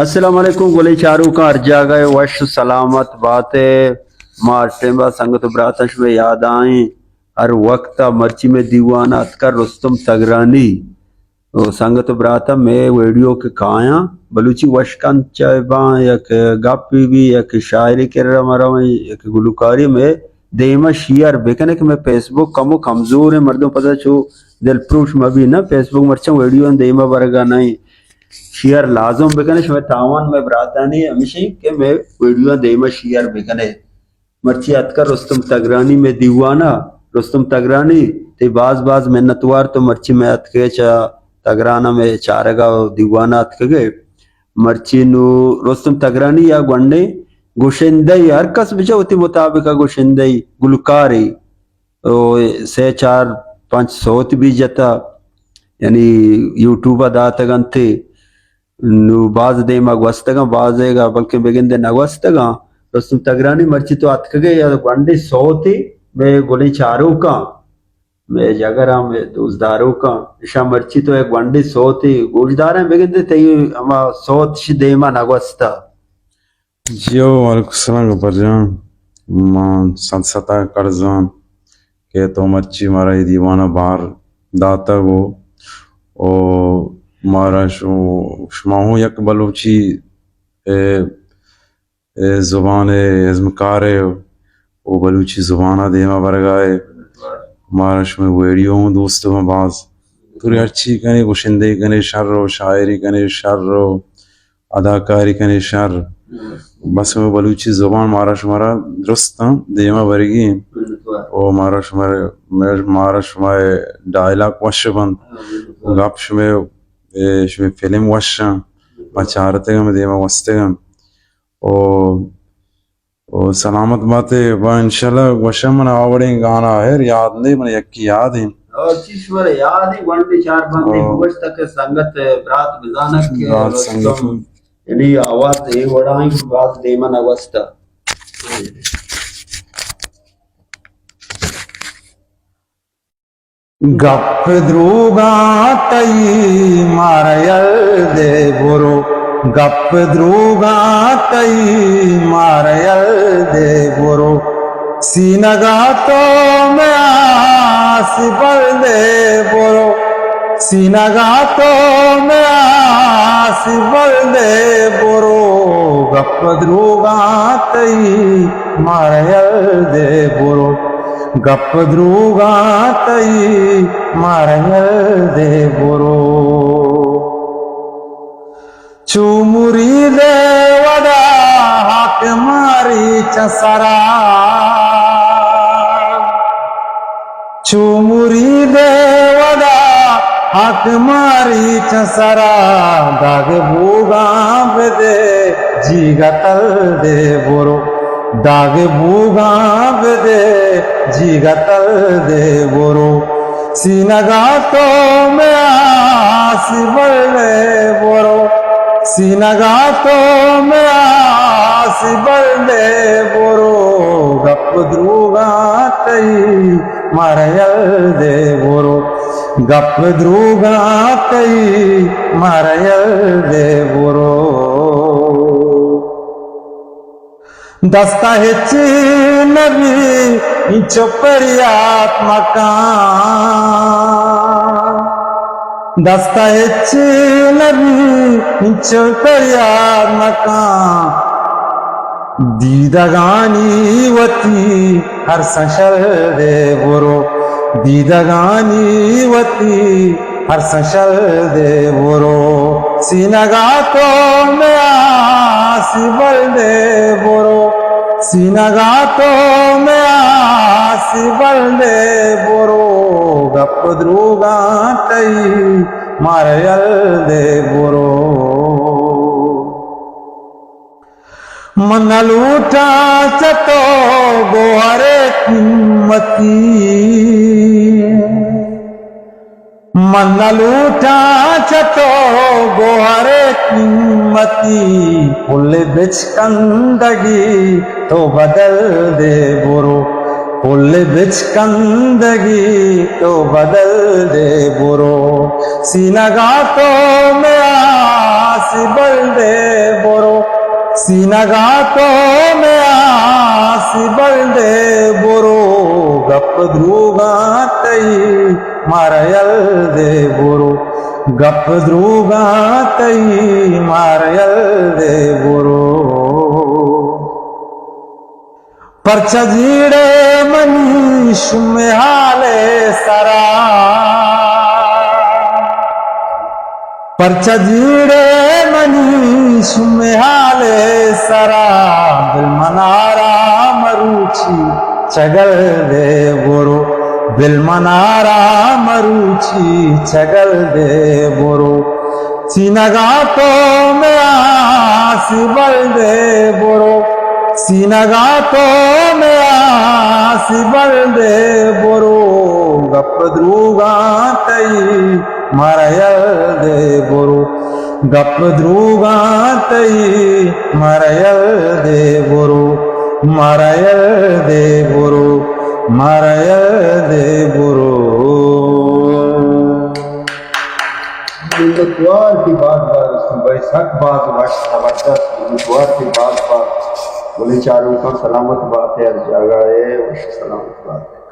السلام علیکم گلیں چاروکاں، ہر جاگہ ءَ وش سلامت بات ئے۔ ما ہر ٹائم ءَ سنگت و براتاں شمئے یاد ءَ ایں۔ ہر وقت ءَ مرچی مئے دیوان ءَ اتکگ رستم تگرانی۔ و سنگت و براتاں مئے ویڈیو کہ کایاں، بلوچی وش کنت چہ باں، یک گپے بی، یک شاعری کرا مرویں، یک گلوکاری مئے دیما شیئر بکنے کہ مئے فیس بک کمو کمزور ایں، مردم پدا چو دل پروش مبی نا، فیس بک مرچاں ویڈیو دیما برگا نہ ایں۔ شیئر لازم بکنے، شمئے تاوان مئے براتانی ہمیش ایں کہ مئے ویڈیو دیما شیئر بکنے۔ مرچی اتکا رستم تگرانی مئے دیوانا، رستم تگرانی، تئی باز باز منتوار تو مرچی مئے اتکے چہ تگرانا مئے چارگا و دیوانا اتکگے۔ مرچی نو رستم تگرانی یا گونڈیں گوشندہ ای، ہر کس بچا وتی مطابق گوشندہ ای، گلوکار ای۔ او سے چار پنچ سوت بی جتا، یعنی یوٹیوب ءَ داتگ انت۔ نو باز دیما گوستگاں، بازے گا بلکیں بگندے نہ گوستگاں۔ رستم تگرانی مرچی تو اتکگے یا گونڈیں سوتے مئے گلیں چاروکاں، مئے جگراں، مئے دوستداروکاں، اشاں مرچی تو یک گونڈیں سوتے گوشداراں، بگندے تئی ہما سوت شی دیما نہ گوستا۔ جی ہو، وعلیکم السلام گبر جان۔ من صد صد ءَ کرزان کہ تو مرچی مارا اے دیوان ءَ بار داتگ و، و مارا شو-، شما ہوں یک بلوچی، اے، اے زبان ءِ ازمکار ئے و بلوچی زبان ءَ دیما برگا ئے۔ مارا شمئے ویڈیو ہوں دوست بنت باز۔ تو ہرچی کنے، گشندگی کنے شر و شاعری کنے شر و اداکاری کنے شر۔ بس ہمے بلوچی زبان مارا شمارا درست انت، دیما برگی انت۔ و مارا شمارا، مارا شمئے ڈائلاگ وش بنت۔ گپ شمئے، اے، شمئے فلم وش انت۔ ما چارتگ ہم دیما گوستگ انت۔ و، و سلامت باتے۔ و انشاءاللہ گوشاں من آوڑیں گانا ہر یاد نہیں، من یکی یاد انت۔ او چی شمارا یاد انت، گونڈیں چار بندے او۔ گوشت کہ سنگت برات بزانت کہ برات سنگت۔ یعنی آواز اے وڑا انت کہ باز دیما نہ گوستا۔ گپ دروگاں تئی مارا یل دے برو، گپ دروگاں تئی مارا یل دے برو، سینگا تو مئے آس بل دے برو، سینگا تو مئے آس بل دے برو، گپ دروگاں تئی مارا یل دے برو، گپ دروگاں تئی مارا یل دے برو۔ چو مرید ودا حق ماری چہ سرا، چو مرید ودا حق ماری چہ سرا، داگ بوگاں بدے جیگا تل دے برو، داگ بوگاں بدے جیگا تل دے برو۔ سینگا تو مئے آس بل دے برو، سینگا تو مئے آس بل دے برو، گپ دروگاں تئی مارا یل دے برو، گپ دروگاں تئی مارا یل دے برو۔ دستا ہچ نبی انچو پریات مکان، دستا ہچ نبی انچو پریات مکان، دیدگانی وتی ہر سنشل دے برو، دیدگانی وتی ہر سنشل دے برو، سینگا تو مئے آس بل دے برو، سینگا تو مئے آس بل دے برو، گپ دروگاں تئی مارا یل دے برو۔ من نہ لوٹاں چہ تو گوہر قیمتی، من نہ لوٹاں چہ تو گوہر قیمتی، پل بچکندگی تو بدل دے برو، پل بچکندگی تو بدل دے برو، سینگا تو مئے آس بل دے سینگا تو مئے آسی بل دے برو، گپ دروگاں تئی مارا یل دے برو، گپ دروگاں تئی مارا یل دے برو۔ پرچا جیڑے منی شمے حالے سرا، پرچا جیڑے منی شمے حالے سرا، بل منارا مروچی چگل دے برو، بل منارا مروچی چگل دے برو۔ سینگا تو مئے آسی بل دے برو، سینگا تو مئے آسی بل دے برو، گپ دروگاں تئی مارا یل دے برو، گپ دروگاں تئی مارا یل دے برو، مارا یل دے برو، مارا یل دے برو۔ منتوار تئی باز باز، بھائی، سک باز وش، زبردست۔ منتوار تئی باز باز۔ بلے چاروکاں سلامت بات، ہر جاگہ اے وش سلامت بات۔